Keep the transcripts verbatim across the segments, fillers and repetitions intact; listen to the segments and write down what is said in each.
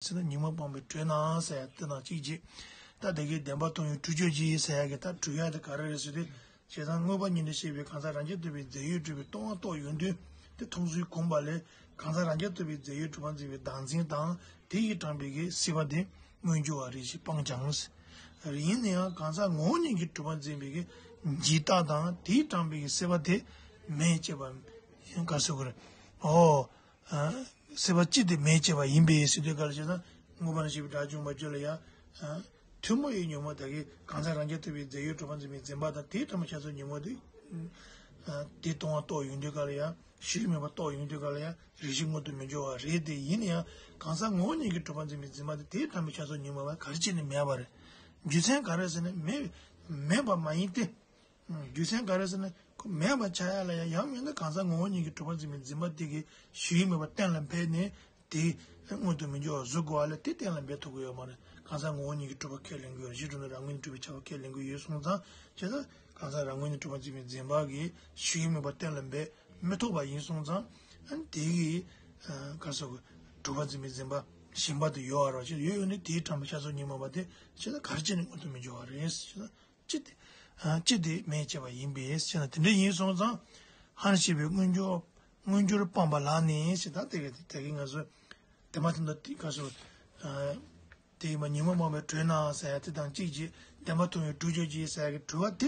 ཟེར་ན་ཉོན་མོངས་སྤངས་པས་གྲོལ་ན་ཟེར་ཡ་དེ་དང་གཅིག་བྱས། ད་དེ་གའི་བདེན་པ་མཐོང་བའི་དྲུག་སྤྱོད་ཀྱིས་ཟེར་ཡ་གི་ད་གྲོལ་ཡ་དེ་ག་རེ་རེད་ཟེར་དུས། བྱས་ཙང་མངོན་པ་ཉིད་ནས་ཤེས་པའི་གང་ཟག་རང་རྐྱ་ཐུབ་པའི་རྫས་ཡོད་གྲུབ་པའི་སྟོང་པ་རྟོགས་ཡོང་དུས། དེ་མཐོང་ཚུལ་གོམས་པ་ལས་གང་ཟག་རང་རྐྱ་ཐུབ་པའི་རྫས་ཡོད་གྲུབ་པར་འཛིན་པའི་བདག་འཛིན་དང་དེ་ཡིས་དྲངས་པའི་གི་སྲིད་པ་དེ་མངོན་གྱུར་བ་རེ་ཞིག་སྤངས་ཀྱང་། ཡིན་ན་ཡང་གང་ཟག་ངོ་བོ་ཉིད་ཀྱིས་གྲུབ་པར་འཛིན་པའི་གི་འཇིག་ལྟ་དང་དེས་དྲངས་པའི་གི་སྲིད་པ་དེ་མེད་ཅེས་པ་ཡིན་ག་ཟེར་དགོས་རེད། ཨོ། སྲིད་པ་སྤྱི་དེ་མེད་ཅེས་པ་ཡིན་པས་ཟེར་དུས་ག་ལ་བྱས་ཙང་མངོན་པ་ནས་ཤེས་པའི་སྒྲ་བྱུང་བ་བརྗོད་ལ་ཡང་། ཐུན་མོང་བའི་ཉོན་མོངས་དག་གིས་གང་ཟག་རང་རྐྱ་ཐུབ་པའི་རྫས་ཡོད་གྲུབ་པར་འཛིན་པའི་འཛིན་པ་དང་དེའི་དྲངས་པའི་ཆ་ཚང་ཉོན་མོངས་དེ། དེ་སྟོང་པ་རྟོགས་ཡོང་དུས་ག་ལ་ཡང་ཞིག་མེད་པ་རྟོགས་ཡོང་དུས་ག་ལ་ཡང་རེ་ཞིག་མངོན་དུ་མི་འགྱུར་བ་རེད་དེ། ཡིན་ན་ཡང་གང་ཟག་ངོ་བོ་ཉིད་ཀྱིས་གྲུབ་པར་འཛིན་པའི་འཛིན་པ་དེ་དེའི་དྲངས་པའི་ཆ་ཚང་ཉོན་མོངས་པ་ག་རེ་བྱས་ནས་མེད་པ་རེད། རྒྱུ་མཚན་ག་རེ་ཟེར་ན་མེད་མེད་པ་མ་ཡིན་ཏེ། རྒྱུ་མཚན་ག་རེ་ཟེར་ན་ཁོ་མེད་པ་ཆགས་ཡ་ལ་ཡང་ཡང་མིན་ན་གང་ཟག་ངོ་བོ་ཉིད་ཀྱིས་གྲུབ་པར་འཛིན་པའི་འཛིན་པ་དེ་གི་ཞིག་མེད་པ་གཏན་ལ་འབེབས་ནས་དེ་མངོན་དུ་མི་འགྱུར་བ་བཟོ་དགོས་པ་ལས་དེ་གཏན་ལ་འབེབས་ཐུབ་ཀྱི་ཡོད་མ་རེད། གང་ཟག་ངོ་བོ་ཉིད་ཀྱིས་གྲུབ་པ་ཁས་ལེན་གྱི་ཡོད་རེད། གཞི་གྲུབ་ན་རང་ངོས་ནས་གྲུབ་པའི་ཁྱབ་པ་ཁས་ལེན་གྱི་ཡོད་སོང་ཙང་བྱས་ཙང་གང་ཟག་རང་ངོས་ནས་གྲུབ་པར་འཛིན་པའི་འཛིན་པ་གི་ཞིག་མེད་པ་གཏན་ལ་འབེབས་མི་ཐུབ་པ་ཡིན་སོང་ཙང་ཨ་ནི་དེ་གི་ག་རེ་ཟེར་དགོས། གྲུབ་པར་འཛིན་པའི་འཛིན་པ་གཞན་པ་དེ་ཡོད་པ་རེད་བ། ཅེས་ཡོད་ཡོད་ནས་དེའི་དྲངས་པའི་ཆ་ཚང་ཉོན་མོངས་པ་དེ་བྱས་ཙང་ག་རེ་བྱས་ནས་མངོན་དུ་མི་འགྱུར་བ་རེད་ཟེར། ཅི་སྟེ། ཅི་སྟེ་མེད་ཅེས་པ་ཡིན་པས་ཞེ་ན། དེ་འདྲ་ཡིན་སོང་ཙང་། ཧ་ནས་ཤེས་པའི་མངོན་གྱུར། མངོན་གྱུར་སྤངས་པ་ལ་ནི་ཞེས་ད་དེ་ག་དེ་གའི་ང་ཚོ། དེ་མ་ཐུན་ད་དེ་ག་སོ། དེ་ཡིན་པ་ཉོན་མོངས་སྤངས་པས་གྲོལ་ན་ཟེར་ཡ་དེ་དང་གཅིག་བྱས་བདེན་པ་མཐོང་བའི་དྲུག་སྤྱོད་ཀྱིས་ཟེར་ཡ་གི་གྲོལ་བ་དེ།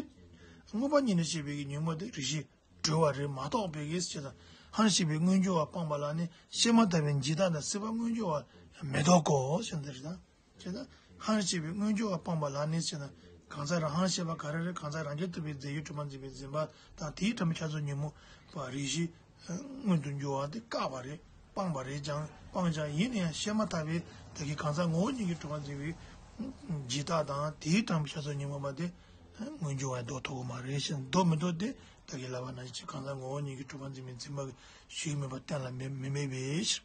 མངོན་པ་ཉིད་ནས་ཤེས་པའི་གི་ཉོན་མོངས་དེ་རེ་ཞིག་གྲོལ་བ་རེད་མ་གཏོགས་པའི་གི་ཞེ་ན། ཧ་ནས་ཤེས་པའི་མངོན་གྱུར་བ་སྤངས་པ་ལ་ནི་ཤེས་མ་ཐག་པའི་འཇིག་ལྟ་དང་སྲིད་པ་མངོན་གྱུར་བ་མི་ལྡོག་གོ་ཞེ་ན་དེ་རེད་ད། བྱས་ན། ཧ་ནས་ཤེས་པའི་མངོན་གྱུར་བ་སྤངས་པ་ལ་ནི་ཞེ་ན། གང་ཟག་རང་ཧ་ནས་ཤེས་པ་ག་རེ་རེད། གང་ཟག་རང་རྐྱ་ཐུབ་པའི་རྫས་ཡོད་གྲུབ་པར་འཛིན་པའི་འཛིན་པ་དང་དེའི་དྲངས་པའི་ཆ་ཚང་ཉོན་མོངས་པ་རེ་ཞིག་མངོན་དུ་འགྱུར་བ་དེ་བཀག་པ་རེད། སྤངས་པ་རེད་ཀྱང་སྤངས་ཀྱང་ཡིན་ན་ཡང་ཤེས་མ་ཐག་པའི་ད་གིན་གང་ཟག་ངོ་བོ་ཉིད་ཀྱིས་གྲུབ་པར་འཛིན་པའི་འཇིག་ལྟ་དང་དེའི་དྲངས་པའི་ཆ་ཚང་ཉོན་མོངས་པ་དེ་མངོན་གྱུར་བ་ལྡོག་ཐུབ་ཀྱི་མ་རེད་ཞེ་ན། ལྡོག་མི་ལྡོག་དེ་ད་གིན་ལབ་པ་ནང་བཞིན་གང་ཟག་ངོ་བོ་ཉིད་ཀྱིས་གྲུབ་པར་འཛིན་པའི་འཛིན་པ་གི་ཞིག་མེད་པ་གཏན་ལ་མི་མི་མེད་པའི་ཕྱིར།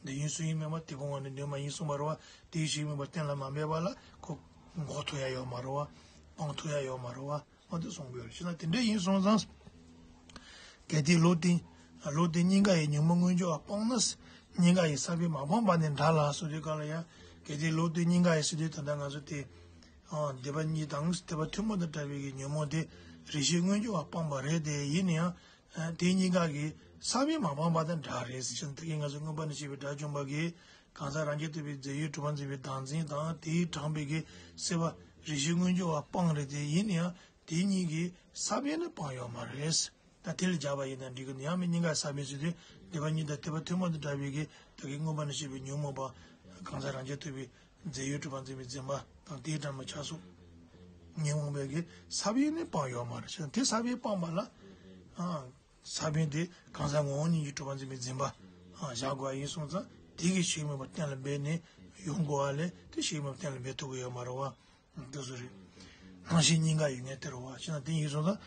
འདི་ཡིན་སུ་ཡིན་མེད་པ་དེ་ཕུང་བ་ནི་འདོད་མ་ཡིན་གསུངས་པ་རེད་བ། དེའི་ཞིག་མེད་པ་གཏན་ལ་མ་འབེབས་པ་ལ་ཁོ་འགོག་ཐུབ་ཡ་ཡོད་མ་རེད་བ། སྤང་ཐུབ་ཡ་ཡོད་མ་རེད་བ། འོ་དེ་གསུང་དགོས་རེད། ཞེ་ན་དེ་འདྲ་ཡིན་སོང་ཙང་། གལ་ཏེ་ལུགས་དེ། ལུགས་དེ་གཉིས་ཀ་ཡི་ཉོན་མོངས་མངོན་གྱུར་བ་སྤངས་ན། གཉིས་ཀ་ཡི་ས་བོན་མ་སྤངས་པ་ནི་འདྲ་ལ་ཟེར་དུས་ག་ལ་ཡ། གལ་ཏེ་ལུགས་དེ་གཉིས་ཀ་ཡི་ཟེར་དུས་ད་ལྟ་ང་ཚོ་དེ། སྡེ་པ་གཉིས་དང་སྡེ་པ་ཐུན་མོང་དུ་གྲགས་པའི་གི་ཉོན་མོངས་དེ་རེ་ཞིག་མངོན་གྱུར་བ་སྤངས་པ་རེད་དེ། ཡིན་ན་ཡང་། དེ་གཉིས་ཀ་གི་ས་བོན་མ་སྤངས་པ་དང་འདྲ་རེད་ཟེར་ཞིང་། དེ་གིན་ང་ཚོ་མངོན་པ་ནས་ཤེས་པའི་དགྲ་བཅོམ་པ་གིས་གང་ཟག་རང་རྐྱ་ཐུབ་པའི་རྫས་ཡོད་གྲུབ་པར་འཛིན་པའི་བདག་འཛིན་དང་དེས་དྲངས་པའི་གི་སྲིད་པ་རེ་ཞིག་མངོན་གྱུར་བ་སྤངས་རེད་དེ། ཡིན་ན་ཡང་དེ་གཉིས་ཀྱི་ས་བོན་ནི་སྤངས་ཡོད་མ་རེད། ད་དེ་ལ་སྦྱར་བ་ཡིན་ན་འགྲིག་གི་ཡང་མིན། གཉིས་ཀ་ས་བོན་ཟེར་དུས་སྡེ་པ་གཉིས་དང་སྡེ་པ་ཐུན་མོང་དུ་གྲགས་པའི་གི་ད་གིན་མངོན་པ་ནས་ཤེས་པའི་ཉོན་མོངས་པ་གང་ཟག་རང་རྐྱ་ཐུབ་པའི་རྫས་ཡོད་གྲུབ་པར་འཛིན་པའི་འཛིན་པ་དང་དེའི་དྲངས་པའི་ཆ་ཚང་ཉོན་མོངས་པའི་གི་ས་བོན་ནི་སྤངས་ཡོད་མ་རེད། དེ་ས་བོན་སྤངས་པ་ལ། ས་བོན་དེ་གང་ཟག་ངོ་བོ་ཉིད་ཀྱིས་གྲུབ་པར་འཛིན་པའི་འཛིན་པ་བཞག་དགོས་པ་ཡིན་སོང་ཙང་དེ་གི་ཞིག་མེད་པ་གཏན་ལ་འབེབས་ནས་ཡོང་དགོས་པ་ལས་དེ་ཞིག་མེད་པ་གཏན་ལ་འབེབས་ཐུབ་ཀྱི་ཡོད་མ་རེད་བ། དེ་ཚོ་རེད། སྣང་ཞེན་གཉིས་ཀ་ཡོད་ངེས་དེ་རེད་བ། ཞེ་ན་དེ་ཡིན་སོང་ཙང་།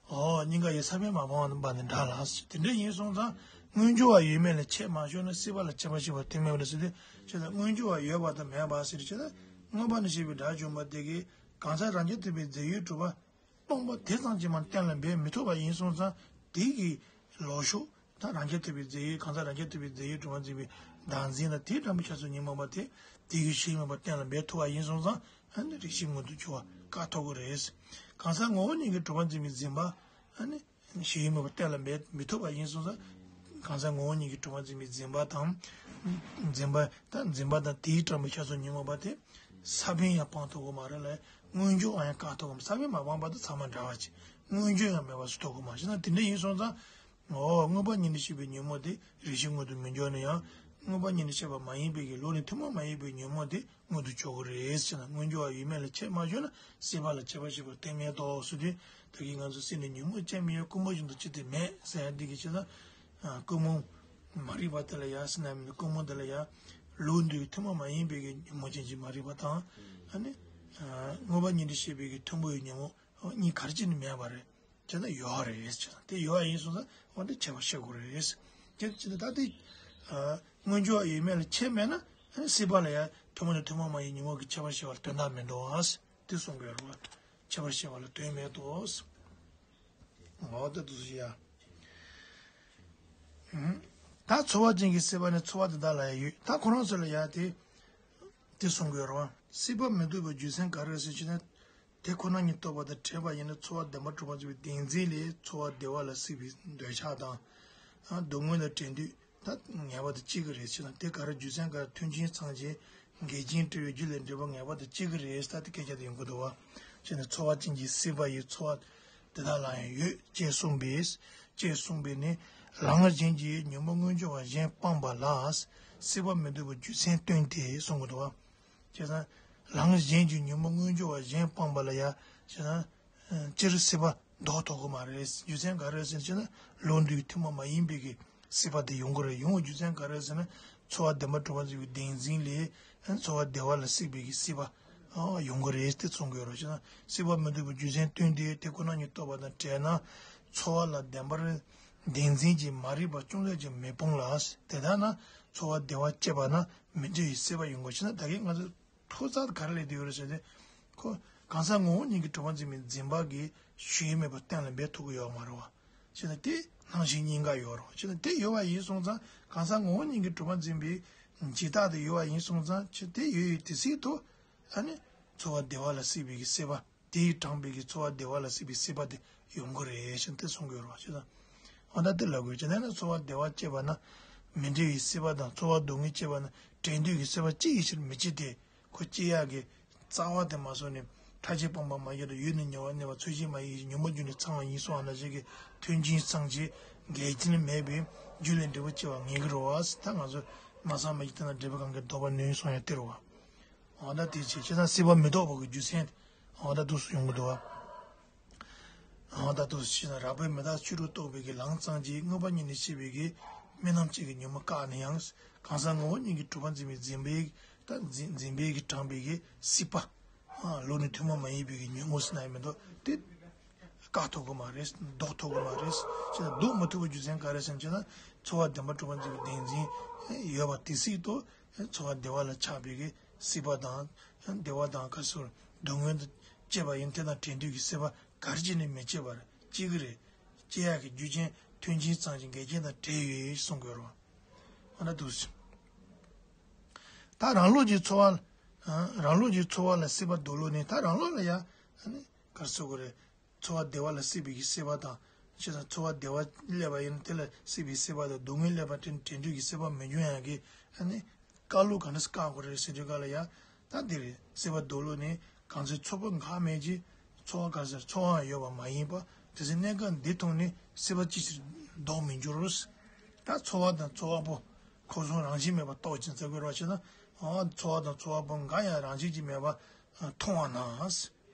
ཨོ་གཉིས་ཀ་ཡི་ས་བོན་མ་སྤངས་པ་ནི་འདྲ་ལ། དེ་འདྲ་ཡིན་སོང་ཙང་མངོན་གྱུར་བ་ཡོད་མེད་ལ་ཁྱད་མ་ཤོར་ན་སྲིད་པ་ལ་ཁྱད་པར་ཞིག་པ་དོན་མེད་པ་རེད་ཟེར་དུས། བྱས་ཙང་མངོན་གྱུར་བ་ཡོད་པ་དང་མེད་པ་ཟེར་བྱས་ཙང་མངོན་པ་ནས་ཤེས་པའི་དགྲ་བཅོམ་པ་དེ་གིས་གང་ཟག་རང་རྐྱ་ཐུབ་པའི་རྫས་ཡོད་གྲུབ་པ་སྤངས་པ་དེ་ཙམ་གྱིས་མ་གཏན་ལ་འབེབས་མི་ཐུབ་པ་ཡིན་སོང་ཙང་དེ་གི་ལོག་ཕྱོགས་ད་རང་རྐྱ་ཐུབ་པའི་རྫས་ཡོད་གང་ཟག་རང་རྐྱ་ཐུབ་པའི་རྫས་ཡོད་གྲུབ་པར་འཛིན་པའི་བདག་འཛིན་དང་དེའི་དྲངས་པའི་ཆ་ཚང་ཉོན་མོངས་པ་དེ་དེ་གི་ཞིག་མེད་པ་གཏན་ལ་འབེབས་ཐུབ་པ་ཡིན་སོང་ཙང་ཨ་ནི་རེ་ཞིག་མངོན་དུ་འགྱུར་བ་བཀག་ཐུབ་ཀྱི་རེད། གང་ཟག་ངོ་བོ་ཉིད་ཀྱིས་གྲུབ་པར་འཛིན་པའི་འཛིན་པ་ཨ་ནི། ཞིག་མེད་པ་གཏན་ལ་འབེབས་མི་ཐུབ་པ་ཡིན་སོང་ཙང་། གང་ཟག་ངོ་བོ་ཉིད་ཀྱིས་གྲུབ་པར་འཛིན་པའི་འཛིན་པ་དང་། འཛིན་པ་དང་འཛིན་པ་དང་དེའི་དྲངས་པའི་ཆ་ཚང་ཉོན་མོངས་པ་དེ། ས་བོན་ཡང་སྤང་ཐུབ་ཀྱི་མ་རེད་ལ། མངོན་གྱུར་བ་ཡང་བཀག་ཐུབ་ཀྱི་མ། ས་བོན་མ་སྤངས་པ་དང་ཚང་མ་འདྲ་བ་ཅིག་མངོན་གྱུར་ཡང་མེད་པ་བཟོ་ཐུབ་ཀྱི་མ་རེད། ཞེ་ན་དེ་འདྲ་ཡིན་སོང་ཙང་། ཨོ་མངོན་པ་ཉིད་ནས་ཤེས་པའི་ཉོན་མོངས་དེ་རེ་ཞིག་མངོན་དུ་མི་འགྱུར་ན་ཡང་། མངོན་པ་ཉིད་ནས་ཤེས་པ་མ་ཡིན་པའི་གི་ལུགས་ནི་ཐུན་མོང་མ་ཡིན་པའི་ཉོན་མོངས་དེ། མངོན་དུ་འགྱུར་གྱི་རེད་ཟེར་ན། མངོན་གྱུར་བ་ཡོད་མེད་ལ་ཁྱད་མ་ཤོར་ན་སྲིད་པ་ལ་ཁྱད་པར་ཞིག་པ་གཏན་མེད་དོ་ཟེར་དུས། ད་གིན་ང་ཚོ་སེམས་ནི་ཉོན་མོངས་ཅན་མི་ཡོད་ཀུན་རྨོངས་བཞིན་དུ་ཅི་སྟེ་མེད་ཟེར་ཡ་འདི་གི་ཕྱིར་ན། ཀུན་རྨོངས་མ་རིག་པ་དེ་ལ་ཡ་ཟེར་ན་མིན་ཀུན་རྨོངས་དེ་ལ་ཡ། ལུགས་འདི་ཐུན་མོང་མ་ཡིན་པའི་གི་ཉོན་མོངས་ཅན་གྱི་མ་རིག་པ་དང་། ཨ་ནི། མངོན་པ་ཉིད་དུ་ཤེས་པའི་གི་ཐུན་མོང་བའི་ཉོན་མོངས་གཉིས་ག་རེ་བྱས་ནས་མེད་པ་རེད། བྱས་ན་ཡོད་རེད་ཟེར། དེ་ཡོད་ཡིན་སོང་ཙང་འོ་དེ་ཁྱད་པར་ཤེས་དགོས་རེད། དེ་བྱས་ན་ད་དེ། མངོན་གྱུར་བ་ཡོད་མེད་ལ་ཁྱད་མེད་ན་སྲིད་པ་ལ་ཡང་ཐུན་མོང་དང་ཐུན་མོང་མ་ཡིན་ཉོན་མོངས་ཀྱི་ཁྱད་པར་ཤེས་པ་ལ་དོན་དག་མི་འདུག་ཨ། དེ་གསུང་དགོས་རེད་བ། ཁྱད་པར་ཤེས་པ་ལ་དོན་མེད་དོ། འོ་དེ་དུ་ཡ། ད་ཚོར་བ་ཅན་གྱི་སྲིད་པ་ནི་ཚོར་བ་དེ་དག་ལ་ཡང་ཡོད། ད་ཁོ་རང་ཚོ་ལ་ཡང་དེ། དེ་གསུང་གི་ཡོད་རེད་བ། སྲིད་པ་མི་སྡུག་པའི་རྒྱུ་མཚན་ག་རེ་རེད་ཟེར་ན། དེ་ཁོ་ན་ཉིད་རྟོགས་པ་དང་བྲལ་བ་ཡིན་ན། ཚོར་བ་བདེན་པར་གྲུབ་པར་འཛིན་པའི་བདེན་འཛིན་ལས་ཚོར་བ་བདེ་བ་ལ་སྲིད་པའི་འདོད་ཆགས་དང་། སྡུག་བསྔལ་ལ་དྲན་འདོད་ད་ངེས་པར་དུ་སྐྱེ་གི་རེད་ཟེར་ན། དེ་ག་རེ་རྒྱུ་མཚན་ག་རེ། མཐུན་རྐྱེན་ཚང་ཞིང་འགལ་རྐྱེན་བྲལ་བའི་རྒྱུ་ལས་འབྲས་བུ་ངེས་པར་དུ་སྐྱེ་གི་རེད་ཟེར། ད་དེ་སྐད་ཆ་དེ་ཡོང་གི་འདུག་བ། བྱས་ནས་ཚོར་བ་ཅན་གྱི་སྲིད་པ་ཡི་ཚོར་བ་དེ་དག་ལ་ཡང་ཡོད་ཅེས་གསུངས་པས། ཅེས་གསུངས་པས་ནི། རང་གཞན་གྱི་ཉོན་མོངས་མངོན་གྱུར་བ་གཞན་སྤངས་པ་ལ་སྲིད་པ་མི་སྡུག་པའི་རྒྱུ་མཚན་སྟོན་ཏེ་གསུང་གི་འདུག་བ། བྱས་ཙང་རང་གཞན་གྱི་ཉོན་མོངས་མངོན་གྱུར་བ་གཞན་སྤངས་པ་ལ་ཡང་བྱས་ཙང་། སྤྱིར་སྲིད་པ་ལྡོག་ཐུབ་ཀྱི་མ་རེད། རྒྱུ་མཚན་ག་རེ་ཟེར་ན། བློ་འདུས་ཐུན་མོང་མ་ཡིན་པའི་གི་སྲིད་པ་དེ་ཡོང་གི་རེད། ཡོང་བའི་རྒྱུ་མཚན་ག་རེ་ཟེར་ན། ཚོར་བ་བདེན་པར་གྲུབ་པར་འཛིན་པའི་བདེན་འཛིན་ལས་ཚོར་བ་བདེ་བ་ལ་སྲིད་པའི་གི་སྲིད་པ་ཡོང་གི་རེད་དེ་གསུང་གི་ཡོད་རེད། བྱས་ན་སྲིད་པ་མི་སྡུག་པའི་རྒྱུ་མཚན་སྟོན་ཏེ། དེ་ཁོ་ན་ཉིད་རྟོགས་པ་དང་བྲལ་ན། ཚོར་བ་ལ་བདེན་པར་བདེན་འཛིན་གྱི་མ་རིག་པ་ཅུང་ཟད་ཀྱང་མི་སྤོང་ལ། དེ་ལྟར་ན་ཚོར་བ་བདེ་བ་སྐྱེས་པ་ན་མི་འབྲལ་བའི་སྲིད་པ་ཡོང་གི་རེད། བྱས་ན་ད་གིན་ང་ཚོ་ཐོག་རྩ་ག་རེ་ལས་དེ་ཡོད་རེད་ཟེར་ཏེ། ཁོ་གང་ཟག་ངོ་བོ་ཉིད་ཀྱིས་གྲུབ་པར་འཛིན་པའི་འཛིན་པ་གིས་ཞེན་མེད་པར་གཏན་ལ་འབེབས་ཐུབ་ཀྱི་ཡོད་མ་རེད་བ། བྱས་ན་དེ་སྣང་ཞེན་གཉིས་ཀ་ཡོད་རེད་བ། བྱས་ན་དེ་ཡོད་པ་ཡིན་སོང་ཙང་། གང་ཟག་ངོ་བོ་ཉིད་ཀྱིས་གྲུབ་པར་འཛིན་པའི་འཇིག་ལྟ་དེ་ཡོད་པ་ཡིན་སོང་ཙང་། ཅི་དེ་ཡོད་ཡོད་དེ་སྲིད་དུ་ཨ་ནི་ཚོར་བ་བདེ་བ་ལ་སྲིད་པའི་གི་སྲིད་པ། དེ་ཡིས་དྲངས་པའི་གི་ཚོར་བ་བདེ་བ་ལ་སྲིད་པའི་སྲིད་པ་དེ་ཡོང་གི་རེད་ཟེར་ཏེ་གསུང་གི་ཡོད་རེད་བ། བྱས་ཙང་འོ་ན་དེ་ལ་དགོས་ཀྱི་ན། ཚོར་བ་བདེ་བ་སྐྱེས་པ་ན་མི་འབྲལ་བའི་སྲིད་པ་དང་། ཚོར་བ་སྡུག་བསྔལ་སྐྱེས་པ་ན་བྲལ་འདོད་ཀྱི་སྲིད་པ་ཅི་ཡི་ཕྱིར་མི་སྐྱེ་སྟེ། ཁོ་སྐྱེ་ཡག་གི་རྩ་བ་དེ་མ་སོང་ནས། ཕྲ་ཕྱིར་སྤངས་པ་མ་སྐྱེས་དང་། ཡུལ་ནི་ཉེ་བར་གནས་པ། ཚུལ་གཞན་མ་ཡིན་ཞིང་། ཉོན་མོངས་རྒྱུ་ནི་ཚང་བ་ཡིན་གསུངས་པ་ནང་བཞིན་གྱི་མཐུན་རྐྱེན་ཚང་ཞིང་འགལ་རྐྱེན་མེད་པའི་རྒྱུ་ལས་འབྲས་བུ་སྐྱེ་བ་ངེས་ཀྱི་རེད་བ། ད་ང་ཚོ་མ་ཚང་མ་ཡི་དེ་ན་འབྲས་བུ་གང་གིས་ལྡོག་པར་ནུས་གསུངས་ཡ་དེ་རེད་བ། འོ་ན་དེ་བྱས། བྱས་ཙང་སྲིད་པ་མི་ལྡོག་པ་གི་རྒྱུ་མཚན་འོ་ན་འདུག་སེ་ཡོང་གི་འདུག་བ། འོ་ན་འདུག་སེ་བྱས་ན། རགས་པས་མི་རྟག་ཕྱི་རོལ་རྟོག་པའི་གི་ལམ་ཙམ་གྱིས་མངོན་པ་ཉིད་ནས་ཤེས་པའི་གི་དམིགས་རྣམ་གཅིག་གི་ཉོན་མོངས་བཀག་ནས་ཡང་། གང་ཟག་ངོ་བོ་ཉིད་ཀྱིས་གྲུབ་པར་འཛིན་པའི་འཛིན་པའི་ད་འཛིན་འཛིན་པའི་གི་དྲངས་པའི་གི་སྲིད་པ། བློ་ནི་ཐུན་མོང་མ་ཡིན་པའི་གི་ཉོན་མོངས་ཟེར་ན་ཡང་མི་འདུག་དེ་བཀག་ཐུབ་ཀྱི་མ་རེད། ཟློག་ཐུབ་ཀྱི་མ་རེད། བྱས་ན་ཟློག་མི་ཐུབ་པའི་རྒྱུ་མཚན་ག་རེ་ཟེར་ན། བྱས་ན་ཚོར་བ་བདེན་པར་གྲུབ་པར་འཛིན་པའི་བདེན་འཛིན་ཡོད་པ་དེ་སྲིད་དུ། ཚོར་བ་བདེ་བ་ལ་ཆགས་པའི་གི་སྲིད་པ་དང་། བདེ་བ་དང་ག་ཟེར། སྡུག་བསྔལ་དུ་སྐྱེས་པ་ཡིན། དེ་དང་བྲལ་འདོད་ཀྱི་སྲིད་པ་ག་རེ་བྱས་ནས་མི་སྐྱེ་བར་སྐྱེ་གི་རེད། སྐྱེ་ཡག་གི་རྒྱུ་རྐྱེན་མཐུན་རྐྱེན་ཚང་ཞིང་འགལ་རྐྱེན་དང་བྲལ་ཡོད་གསུང་དགོས་རེད་བ། འོ་ན་འདུག་སེ། ད་རང་ལུགས་ཀྱི་ཚོར་བ། རང་ལུགས་ཀྱི་ཚོར་བ་ལ་སྲིད་པ་ཟློག་ལུགས་ནི། ད་རང་ལུགས་ལ་ཡང་ཨ་ནི་ག་རེ་ཟེར་དགོས་རེད། ཚོར་བ་བདེ་བ་ལ་སྲིད་པའི་གི་སྲིད་པ་དང་། བྱས་ཙང་ཚོར་བ་བདེ་བ་སླེབས་པ་ཡིན་ན་དེ་ལ་སྲིད་པའི་སྲིད་པ་དང་། སྡུག་བསྔལ་སླེབས་པ་དེ་བྲལ་འདོད་ཀྱི་སྲིད་པ་མི་འབྱུང་ཡག་གི་ཨ་ནི་བཀག་ལུགས་ག་འདྲ་སེ་བཀག་དགོས་རེད་ཟེར་དུས་སྐབས་ལ་ཡང་། ད་འདི་རེད། སྲིད་པ་ཟློག་ལུགས་ནི། གང་ཚེ་ཚོགས་པ་འགག་མེད་ཀྱི། ཚོར་བ་ག་ཟེར། ཚོར་བའང་ཡོད་པ་མ་ཡིན་པ། དེ་ཚེ་གནས་སྐབས་འདི་མཐོང་ནས། སྲིད་པ་ཅི་ཕྱིར་ལྡོག་མི་འགྱུར། ད་ཚོར་བ་དང་ཚོར་བ་པོ་ཁོ་ཚོ་རང་བཞིན་མེད་པར་རྟོགས་ཅིང་ཟེར་དགོས་རེད་བ། བྱས་ན་ཨ་ཚོར་བ་དང་ཚོར་བ་པོ་འགའ་ཡང་རང་བཞིན་གྱིས་མེད་པར་མཐོང་བ་ན།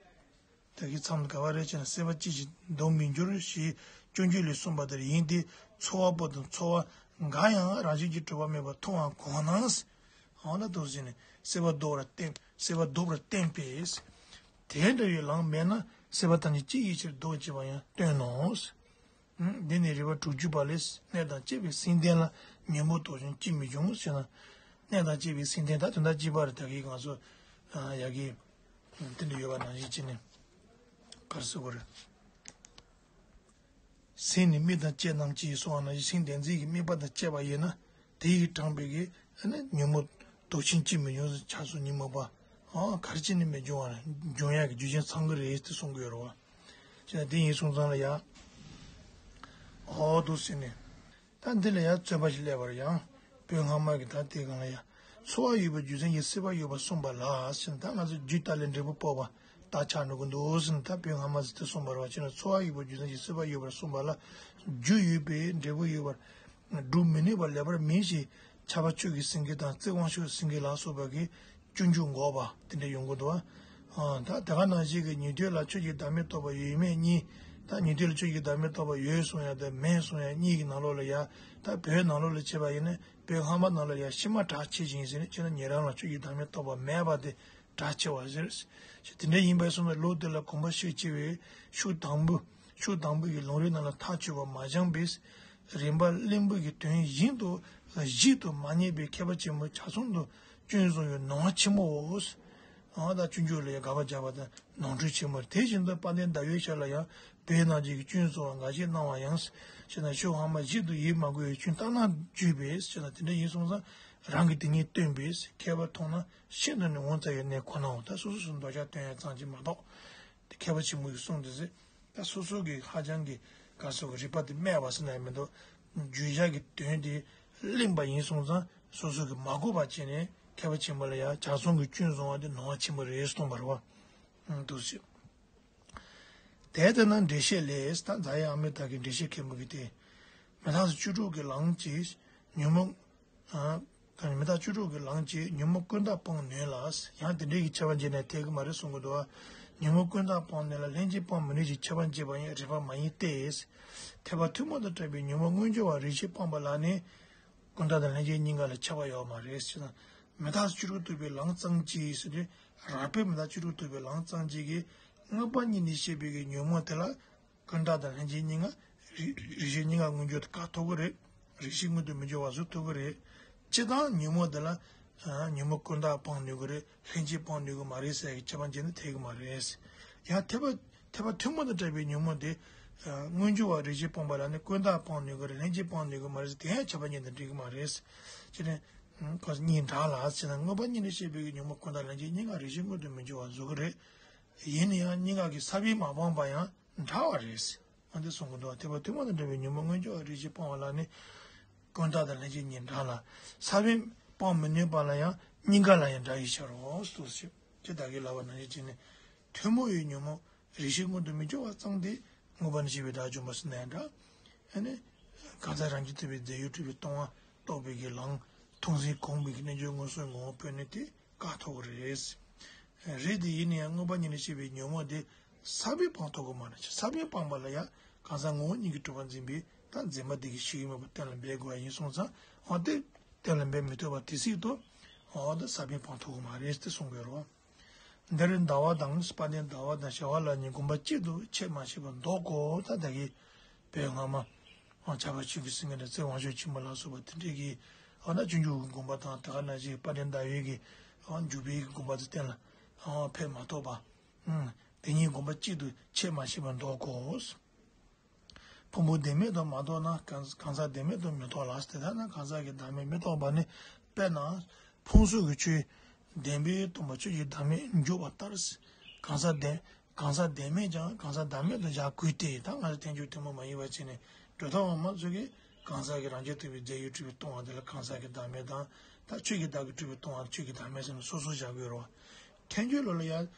ད་གིན་མཚམས་ག་བ་རེད་བྱས་ན། སྲིད་པ་ཅི་ཕྱིར་ལྡོག་མི་འགྱུར་ཞེས་སྤྱོད་འཇུག་ལས་གསུངས་པ་ལྟར་ཡིན་ཏེ། ཚོར་བ་པོ་དང་ཚོར་བ་འགའ་ཡང་རང་བཞིན་གྱིས་གྲུབ་པ་མེད་པར་མཐོང་བ་གོང་ན། འོ་ན་འདུག་སེ་ནི་སྲིད་པ་ལྡོག་པར་བསྟན། སྲིད་པ་ལྡོག་པར་བསྟན་པས། དེ་འདྲ་བའི་ལམ་མེད་ན། སྲིད་པ་ཐམས་ཅད་ཅི་ཡི་ཕྱིར་ལྡོག་ཅེས་པ་ཡང་སྟོན་ནོ། འདི་ནི་རིམ་པ་དྲུག་ཅུ་པ་ལས། གནས་དང་བཅས་པའི་སེམས་ལྡན་ལ། ཉོན་མོངས་ལྡོག་ཕྱིར་ཅིས་མི་འབྱུང་ཟེར་ན། གནས་དང་བཅས་པའི་སེམས་ལྡན། ད་དོན་དག་གཅིག་པ་རེད། ད་གིན་ང་ཚོ་ཡ་གི་དེ་འདྲ་ཡོད་པ་ནང་བཞིན་བྱས་ནས་ག་རེ་ཟེར་དགོས་རེད། སེམས་ནི་དམིགས་དང་བཅས་རྣམས་ཀྱིས་གསུངས་པ་ནང་བཞིན། སེམས་ལྡན་འཛིན་གྱི་དམིགས་པ་དང་བཅས་པ་ཡིན་ན། དེ་ཡིས་དྲངས་པའི་གི་ཨ་ནི་ཉོན་མོངས་ལྡོག་ཕྱིར་ཅིས་མི་འབྱུང་ཟེར། ཆགས་སོགས་ཉོན་མོངས་པ་ཨ་ག་རེ་བྱས་ནས་མི་འབྱུང་བ་རེད། འབྱུང་ཡག་གི་རྒྱུ་རྐྱེན་ཚང་གི་རེད་དེ་གསུང་གི་ཡོད་རེད་བ། བྱས་ན་དེ་ཡིན་སོང་ཙང་ལ་ཡ། འོ་འདུག་སེ་ནི། ད་འདི་ལ་ཡང་རྩོད་པ་ཞིག་སླེབས་པ་རེད་ཡང་། བོད་སྔ་མ་གི་ད་དེ་སྒང་ལ་ཡང་། ཚོར་བ་ཡོད་པའི་རྒྱུ་མཚན་གྱིས་སྲིད་པ་ཡོད་པར་གསུངས་པ་ལ་ཟེར་ན། ད་ང་ཚོ་རྒྱུ་ལྟ་ལས་འབྲས་བུ་དཔོག་པ་ལྟར་ཆགས་འགྲོ་གི་འདུག་ཟེར་ན། ད་བོད་སྔ་མ་ཟེར་དེ་གསུངས་པ་རེད་བ། བྱས་ན་ཚོར་བ་ཡོད་པའི་རྒྱུ་མཚན་གྱིས་སྲིད་པ་ཡོད་པར་གསུངས་པ་ལ། རྒྱུ་ཡོད་པས་འབྲས་བུ་ཡོད་པར། སྒྲུབ་མི་ནུས་པ་ལེགས་པར་མིན་ཞེས། འཆད་པ་ཆོས་ཀྱི་སེང་གེ་དང་། རྩེ་དབང་ཕྱུག་སེང་གེ་ལ་སོགས་པ་གིས་སྤྱོད་འཇུག་འགོག་པ་དེ་འདྲ་ཡོང་གི་འདུག་བ། ཨ་ད་དེ་ག་ནང་བཞིན་གྱི་ཉན་ཐོས་ལ་ཆོས་ཀྱི་བདག་མེད་རྟོགས་པ་ཡོད་མེད་གཉིས། ད་ཉན་ཐོས་ལ་ཆོས་ཀྱི་བདག་མེད་རྟོགས་པ་ཡོད་གསུང་ཡ་དང་མེད་གསུང་ཡ་གཉིས་ཀྱི་ནང་ལོགས་ལ་ཡ། ད་བོད་ནང་ལོགས་ལ་བྱས་པ་ཡིན་ན། བོད་སྔ་མ་ནང་ལ་ཡ་ཕྱི་མ་གྲགས་ཆེ་ཞིང་ཟེར་ནས། བྱས་ན་ཉན་རང་ལ་ཆོས་ཀྱི་བདག་མེད་རྟོགས་པ་མེད་པ་དེ་གྲགས་ཆེ་བ་ཟེར། དེ་འདྲ་ཡིན་པས་སོང་ན། ལུགས་འདི་ལ་གོམས་པ་ཤུགས་ཆེ་བས་ཤུགས་དང་པོ། ཤུགས་དང་པོ་ཡི་ལུང་རིགས་རྣམས་ལ་ཐག་ཆོད་པ་མ་བྱུང་བས། རིམ་པ་གླེན་པོ་ཡི་དོན་བཞིན་དུ་གཞིག་ཏུ་མ་རྙེད་པའི་མཁས་པ་ཆེན་པོ་ཆ་ཚང་དུ་སྐྱོན་བཟུང་བའི་ནོར་ཆེན་མོའོ། ཨ་ད་སྤྱོད་འཇུག་ལ་ཡང་དགག་པ་རྒྱག་པ་དང་ནོར་འཁྲུལ་ཆེན་མོ་རེད། དེ་བཞིན་དུ་དཔལ་ལྡན་ཟླ་བའི་ཞལ་ལ་ཡང་བོད་ནང་བཞིན་གྱི་སྐྱོན་བཟུང་བ་འགའ་ཞིག་སྣང་བ་ཡང་། བྱས་ན་ཤོག་ཧ་མ་ཞིབ་ཏུ་ཡིད་མ་གོ་བའི་སྐྱོན་ལྟར་སྣང་བརྗོད་པས། བྱས་ན་དེ་འདྲ་ཡིན་སོང་ཙང་ རང་གིས་དེ་ཉིད་སྟོན་པས་མཁས་པ་མཐོང་ན་ཤིན་ཏུ་ནས་འོང་ཙམ་ཡང་གནས་ཁོ་ནའོ། ད་སོ་སོ་སོ་མདོ་རྒྱག་སྟོན་ཡ་ཙམ་གྱིས་མ་གཏོགས། དེ་མཁས་པ་ཆེན་པོ་ཡི་གསུང་དེ་ཟེར། ད་སོ་སོ་གི་ཧ་ཅང་གི་ག་སོགས་ཀྱི་རིག་པ་དེ་སྨྲས་པ་ཟེར་ན་ཡང་མི་འདུག་བརྗོད་བྱ་གི་དོན་དེ་གླེང་པ་ཡིན་སོང་ཙང་སོ་སོ་གི་མ་གོ་བ་བྱས་ནས་མཁས་པ་ཆེན་པོ་ལ་ཡང་ཇག་ཚོང་གི་སྐྱོན་བཟུང་བ་དེ་ནོར་བ་ཆེན་པོ་རེད་གསུངས་པ་རེད་བ། འདུག་ཟེར། དེ་ལྟར་ན་འགྲེལ་བཤད་ལས་ད་རྫ་ཡི་ཨ་མི་དག་གི་འགྲེལ་བཤད་མཁན་པོ་གི་སྟེ། མི་རྟག་སོགས་བཅུ་དྲུག་གི་ལམ་གྱིས་ཉོན་མོངས། ཨ། མི་རྟག་བཅུ་དྲུག་གི་ལམ་གྱིས་ཉོན་མོངས་ཀུན་བརྟགས་སྤང་ནུས་ལ། ཡང་དེ་འདྲའི་གི་ཁྱབ་པ་འབྱེད་ནས་འཐད་ཀྱི་མ་རེད་གསུང་གི་འདུག་ཉོན་མོངས་ཀུན་བརྟགས་སྤང་ནུས་ལ་ལྷན་ཅིག་སྤང་མི་ནུས་ཀྱི་ཁྱབ་པ་འབྱེད་པ་ཡང་རིགས་པ་མ་ཡིན་ཏེ། ཐེག་པ་ཐུན་མོང་དུ་གྲགས་པའི་ཉོན་མོངས་མངོན་གྱུར་བ་རིགས་ཤེས་སྤངས་པ་ལ་ནི། ཀུན་བརྟགས་དང་ལྷན་སྐྱེས་གཉིས་ཀ་ལ་ཁྱབ་པ་ཡོད་མ་རེད་ཟེར་ན། མི་རྟག་སོགས་བཅུ་དྲུག་རྟོགས་པའི་ལམ་ཙམ་གྱིས་ཟེར་ཏེ། རགས་པས་མི་རྟག་སོགས་བཅུ་དྲུག་རྟོགས་པའི་ལམ་ཙམ་གྱིས་ཀྱི་མངོན་པ་ཉིད་ནས་བཤད་པའི་གི་ཉོན་མོངས་དེ་ལ། ཀུན་བརྟགས་དང་ལྷན་སྐྱེས་གཉིས་ཀ། རིགས་རིགས་ཤེས་གཉིས་ཀ་མངོན་གྱུར་དུ་བཀག་ཐུབ་ཀྱི་རེད། རིགས་ཤེས་མངོན་དུ་མི་འགྱུར་བ་བཟོ་ཐུབ་ཀྱི་རེད། སྤྱིར་བཏང་ཉོན་མོངས་དེ་ལ། ཨ། ཉོན་མོངས་ཀུན་བརྟགས་སྤང་ནུས་ཀྱི་རེད། ལྷན་སྐྱེས་སྤང་ནུས་ཀྱི་མ་རེད་ཟེར་གྱི་ཁྱབ་པ་འབྱེད་ན་འཐད་ཀྱི་མ་རེད། ཡང་ཐེག་པ་ཐེག་པ་ཐུན་མོང་དུ་གྲགས་པའི་ཉོན་མོངས་དེ། ཨ། མངོན་གྱུར་བ་རིགས་ཤེས་སྤངས་པ་ལ་ནི་ཀུན་བརྟགས་སྤང་ནུས་ཀྱི་རེད། ལྷན་སྐྱེས་སྤང་ནུས་ཀྱི་མ་རེད་ཟེར་དེ་ཡང་ཁྱབ་པ་འབྱེད་ན་འགྲིག་གི་མ་རེད། ཅེས་ནས། ཁོ་གཉིས་འདྲ་ལ་ཟེར་ན་མངོན་པ་ཉིད་ནས་བཤད་པའི་ཉོན་མོངས་ཀུན་བརྟགས་ལྷན་སྐྱེས་གཉིས་ཀ་རིགས་ཤེས་མངོན་དུ་མི་འགྱུར་བ་བཟོ་གི་རེད། ཡིན་ན་ཡང་གཉིས་ཀ་གི་ས་བོན་མ་སྤངས་པ་ཡང་འདྲ་བ་རེད། འོ་འདི་གསུང་གི་འདུག་ཐེག་པ་ཐུན་མོང་དུ་གྲགས་པའི་ཉོན་མོངས་མངོན་གྱུར་བ་རིགས་ཤེས་སྤངས་པ་ལ་ནི། ཀུན་བརྟགས་དང་ལྷན་སྐྱེས་གཉིས་འདྲ་ལ། ས་བོན་སྤང་མི་ནུས་པ་ལ་ཡང་གཉིས་ཀ་ལ་ཡང་འདྲ་ཡི་ཕྱིར་རོ། ཟེར་ཞེས་ཅེས་བདག་གིས་ལབ་པ་ནང་བཞིན་བྱས་ནས། ཐུན་མོང་བའི་ཉོན་མོངས་རིགས་ཤེས་མངོན་དུ་མི་འགྱུར་བ་ཙམ་དེ་མངོན་པ་ནས་བཤད་པའི་སྒྲ་བཅོམ་པ་ཟེར་ན་ཡང་འདྲ། ཨ་ནི། གང་ཟག་རང་རྒྱུད་ཐེག་པའི་རྫས་ཡུལ་སྤྲུལ་པའི་སྟོང་པ་རྟོགས་པའི་གི་ལམ། མཐོང་སེམས་གོམས་པའི་གི་རྣལ་འབྱོར་མངོན་སུམ་ངོ་བོ་སྤོས་ནུས་དེ། བཀག་ཐུབ་ཀྱི་རེད། རེད་དེ་ཡིན་ན་ཡང་མངོན་པ་ཉིད་ནས་བཤད་པའི་ཉོན་མོངས་དེ་ས་བོན་སྤང་ཐུབ་ཀྱི་མ་རེད། ས་བོན་སྤངས་པ་ལ་ཡང་གང་ཟག་ངོ་བོ་ཉིད་ཀྱིས་གྲུབ་པར་འཛིན་པའི་ད་འཛིན་པ་དེ་གི་ཞིག་མེད་པར་གཏན་ལ་འབེབས་དགོས་པ་ཡིན་སོང་ཙང་འོ་དེ་གཏན་ལ་འབེབས་མི་ཐུབ་པ་དེ་སྲིད་དུ་འོ་ད་ས་བོན་སྤང་ཐུབ་ཀྱི་མ་རེད་དེ་གསུང་དགོས་རེད། འདིར་ཟླ་བ་དང་དཔལ་ལྡན་ཟླ་བ་དང་ཞི་བ་ལྷ་གཉིས་དགོངས་པ་གཅིག་ཏུ་འཆད་མ་ཤེས་པར་འདོགས་གོ་ད་ད་གི་བོད་སྔ་མ། ཨ། ཕྱྭ་པ་ཆོས་ཀྱི་སེང་གེ་དང་ཚེ་དབང་ཕྱུག་ཆེན་པོ་ལ་སོགས་པ་དེ་འདྲས་ཀྱིས་ཨ་ན་སྤྱོད་འཇུག་གི་དགོངས་པ་དང་དེ་ག་ནང་བཞིན་དཔལ་ལྡན་ཟླ་བའི་གི་ཨ་འཇུག་པའི་གི་དགོངས་པ་དེ་གཏན་ལ་ཨ་ཕེབས་མ་ཐོབ་པ། ཨང་། དེ་གཉིས་དགོངས་པ་གཅིག་ཏུ་འཆད་མ་ཤེས་པར་འདོགས་གོ། ཕུང་པོ་བདེན་མེད་དུ་མ་རྟོགས་ན་གང་གང་ཟག་བདེན་མེད་དུ་མི་རྟོགས་ལ། དེ་ལྟར་ན་གང་ཟག་གི་བདག་མེད་མི་རྟོགས་པ་ནི་དཔེར་ན། ཕུང་སོགས་ཀྱི་ཆོས་བདེན་པས་སྟོང་པ་ཆོས་ཀྱི་བདག་མེད་འཇོག་པ་ལྟར། གང་ཟག་བདེན་གང་ཟག་བདེན་མེད་ཀྱང་གང་ཟག་བདག་མེད་དུ་བཞག་དགོས་ཏེ། ད་ང་ཚོ་ཐལ་འགྱུར་ཐུན་མོང་མ་ཡིན་པ་བྱས་ནས་གྲུབ་མཐའ་དབུ་མ་ཚོ་གིས་གང་ཟག་གི་རང་རྒྱུད་ཐེག་པའི་རྫས་ཡུལ་སྤྲུལ་པའི་སྟོང་པ་དེ་ལ་གང་ཟག་གི་བདག་མེད་དང་། ད་ཆོས་ཀྱི་བདག་གིས་སྤྲུལ་པའི་སྟོང་པ་ཆོས་ཀྱི་བདག་མེད་ཟེར་ནས་སོ་སོ་བཞག་དགོས་རེད་བ། ཐལ་འགྱུར་ལུགས་ལ་ཡང་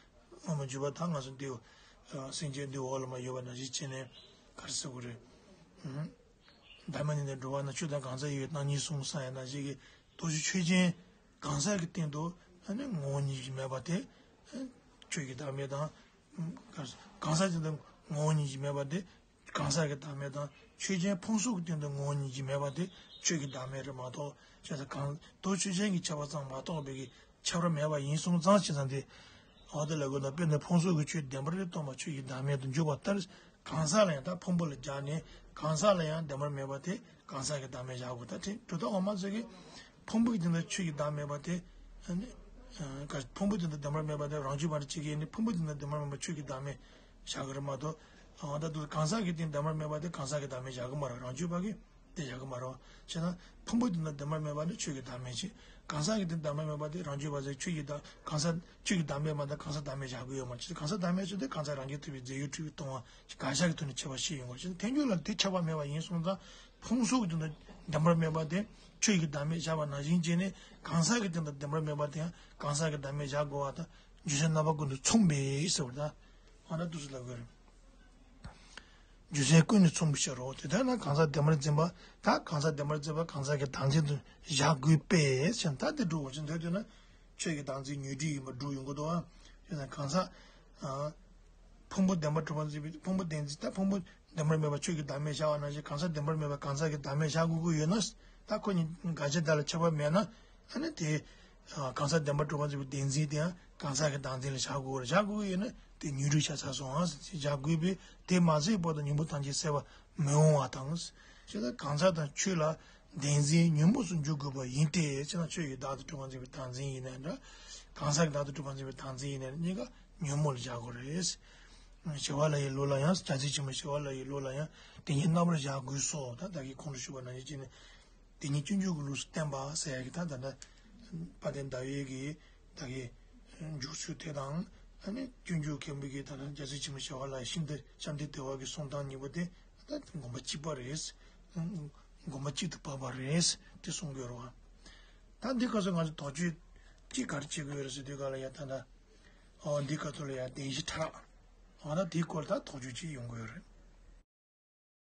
དབུ་མ་འཇུག་པ་ད་ང་ཚོ་འདི་སེམས་ཅན་འདི་འོག་ལ་མ་ཡོད་པ་ནང་བཞིན་བྱས་ནས་ག་རེ་ཟེར་དགོས་རེད། བདག་མེད་ནས་འགྲོ་བ་ན་ཆོས་དང་གང་ཟག་ཡོད་པའི་སྟོང་ཉིད་གསུངས་ས་ཡང་ནང་བཞིན་གྱི་རྡོ་རྗེ་ཆོས་ཅན། གང་ཟག་གི་སྟེང་དུ་ཨ་ནི་ངོ་བོ་ཉིད་ཀྱིས་མེད་པ་དེ་ཆོས་ཀྱི་བདག་མེད་དང་། གང་ཟག་གི་སྟེང་དུ་ངོ་བོ་ཉིད་ཀྱིས་མེད་པ་དེ་གང་ཟག་གི་བདག་མེད་དང་། ཆོས་ཅན་ཕུང་སོགས་ཀྱི་སྟེང་དུ་ངོ་བོ་ཉིད་ཀྱིས་མེད་པ་དེ་ཆོས་ཀྱི་བདག་མེད་རེད་མ་གཏོགས། བྱས་ཙང་གང་རྡོ་ཆོས་ཅན་གྱི་ཁྱབ་པ་ཙམ་མ་གཏོགས་པའི་གི་ཁྱབ་ར་མེད་པ་ཡིན་སོང་ཙང་། བྱས་ཙང་དེ་འོ་དེ་ལ་དགོས་ན་དཔེར་ན་ཕུང་སོགས་ཀྱི་ཆོས་བདེན་པར་སྟོང་པ་ཆོས་ཀྱི་བདག་མེད་དུ་འཇོག་པ་ལྟར། གང་ཟག་ལ་ཡང་ད་ཕུང་པོ་ལ་སྦྱར་ནས་གང་ཟག་ལ་ཡང་བདེན་པར་མེད་པ་དེ་གང་ཟག་གི་བདག་མེད་བཞག་དགོས། ད་ཁྲིད་གྲུབ་མཐའ་དབུ་མ་ཚོ་གིས་ཕུང་པོའི་སྟེང་དུ་ཆོས་ཀྱི་བདག་མེད་པ་དེ། ཨ་ནི། ཨ། ཕུང་པོའི་སྟེང་དུ་བདེན་པར་མེད་པ་དེ་རང་རྒྱུད་པ་འདྲ་གཅིག་གིས་ནི་ཕུང་པོའི་སྟེང་དུ་བདེན་པར་མེད་པ་ཆོས་ཀྱི་བདག་མེད་བཞག་གི་རེད་མ་གཏོགས། ཨ། ད་དུ་གང་ཟག་གི་སྟེང་བདེན་པར་མེད་པ་དེ་གང་ཟག་གི་བདག་མེད་བཞག་གི་མ་རེད། རང་རྒྱུད་པ་གིས་དེ་བཞག་གི་མ་རེད། བྱས་ན་ཕུང་པོའི་སྟེང་དུ་བདེན་པར་མེད་པ་ནི་ཆོས་ཀྱི་བདག་མེད་ཅིག་གང་ཟག་གི་སྟེང་བདེན་པར་མེད་པ་དེ་རང་རྒྱུད་པ་ཚོས་ཆོས་ཀྱི་བདག་གང་ཟག་ཆོས་ཀྱི་བདག་མེད་མ་གཏོགས་གང་ཟག་བདག་མེད་བཞག་གི་ཡོད་མ་རེད། གང་ཟག་བདག་མེད་ཟེར་དུས་གང་ཟག་རང་རྒྱུད་ཐེག་པའི་རྫས་ཡུལ་སྤྲུལ་པའི་སྟོང་པ་ཅིག་གང་ཟག་གི་ཐོག་ནས་ཁྱབ་པ་ཞིག་ཡོང་བ་ཞིག་ཐལ་འགྱུར་ལ་དེ་ཁྱབ་པ་མེད་པ་ཡིན་སོང་ཙང་། ཕུང་སོགས་ཀྱི་སྟེང་དུ་བདེན་པར་མེད་པ་དེ་ཆོས་ཀྱི་བདག་མེད་བཞག་པ་ནང་བཞིན་བྱས་ནས་གང་ཟག་གི་སྟེང་དུ་བདེན་པར་མེད་པ་དེ་ཡང་གང་ཟག་གི་བདག་མེད་བཞག་དགོས་པ་དང་། རྒྱུ་མཚན་རྣམ་པ་ཀུན་ཏུ་མཚུངས་པས་ཟེར་བ་དང་། འོ་ན་འདུག་སེ་ལབ་དགོས་རེད། རྒྱུ་མཚན་ཀུན་ནས་མཚུངས་པའི་ཕྱིར་རོ། དེ་ལྟར་ན་གང་ཟག་བདེན་པར་འཛིན་པ་དང་གང་ཟག་བདེན་པར་འཛིན་པ་གང་ཟག་གི་བདག་འཛིན་དུ་བཞག་དགོས་པས་ཟེར་ན། ད་དེ་སྒྲུབ་དགོས་ཕྱིར་འདོད་དུས་ན་ཆོས་ཀྱི་བདག་འཛིན་ཉོན་སྒྲིབ་ཡིན་པ་སྒྲུབ་ཡོང་གི་འདུག་ཨ། ཡིན་ན་གང་ཟག་ཨ། ཕུང་པོ་བདེན་པར་གྲུབ་པར་འཛིན་པའི་ཕུང་པོ་བདེན་འཛིན་ད་ཕུང་པོ་བདེན་པར་མེད་པ་ཆོས་ཀྱི་བདག་མེད་བཞག་པ་ནང་བཞིན་གང་ཟག་བདེན་པར་མེད་པ་གང་ཟག་གི་བདག་མེད་བཞག་དགོས་ཀྱི་ཡོད་ན། ད་ཁོ་གཉིས་འགལ་ཆ་དག་ལ་ཁྱད་པར་མེད་ན། ཨ་ནི་དེ། གང་ཟག་བདེན་པར་གྲུབ་པར་འཛིན་པའི་བདེན་འཛིན་དེའང་གང་ཟག་གི་བདག་འཛིན་ལ་བཞག་དགོས་རེད། བཞག་དགོས་ཀྱི་ཡོད་ན་དེ་ཉོན་སྒྲིབ་ཆགས་ཚར་སོང་ཨང་ཟེར་བཞག་དགོས་པས། དེ་མ་ཟད་བར་དུ་ཉོན་མོངས་ཐམས་ཅད་ཟད་པར་མི་འོང་བ་དང་། ཞེས་ད་གང་ཟག་དང་ཆོས་ལ་བདེན་འཛིན་ཉོན་མོངས་སུ་འཇུག་དགོས་པ་ཡིན་ཏེ། ཅེ་ན་ཆོས་ཀྱི་བདག་ཏུ་གྲུབ་པར་འཛིན་པའི་བདག་འཛིན་ཡིན་ནའི་འདྲ། གང་ཟག་གི་བདག་ཏུ་གྲུབ་པར་འཛིན་པའི་བདག་འཛིན་ཡིན་ནའི་གཉིས་ཀ་ཉོན་མོངས་ལ་བཞག་དགོས་རེད། ཞི་བ་ལྷ་ཡི་ལུགས་ལ་ཡང་། བྱ་ཚིག་ཆེན་མོ་ཞི་བ་ལྷ་ཡི་ལུགས་ལ་ཡང་དེ་ཉིད་རྣམ་པར་བཞག་དགོས་སོ། ད་བདག་གིས་གོང་དུ་ཞུས་པ་ནང་བཞིན་བྱས་ནས། དེ་ཉིད་སྤྱོད་འཇུག་གི་ལུགས་སུ་བསྟན་པ་ཟེར་ཡ་གི་ད་ད་ལྟ་དཔལ་ལྡན་ཟླ་བའི་གི་ད་གི་འཇུག་ཚུལ་དེ་དང་། ཨ་ནི་སྤྱོད་འཇུག་མཁན་པོ་གི་ད་ལྟ་རྒྱལ་སྲས་ཆེན་པོ་ཞི་བ་ལྷ་ཡི་ཤིང་རྟ་ཤམ་ཐབས་དེ་བ་གི་གསུང་སྟངས་གཉིས་པོ་དེ་ད་དགོངས་པ་གཅིག་པ་རེད། དགོངས་པ་གཅིག་ཏུ་བབས་པ་རེད་དེ་གསུང་གི་ཡོད་རེད་བ། ད་འདི་སྐབས་སུ་ང་ཚོ་དོགས་གཅོད་ཅིག་ག་རེ་བྱེད་དགོས་རེད་ཟེར་དུས་ག་ལ་ཡ་ད་ལྟ་ཨོ་འདི་སྐབས་སུ་ལ་ཡ་བདེན་བཞི་ཕྲ་རགས། འོ་ན་དེའི་སྐོར་ད་དོགས་གཅོད་ཅིག་ཡོང་གི་ཡོད་རེད།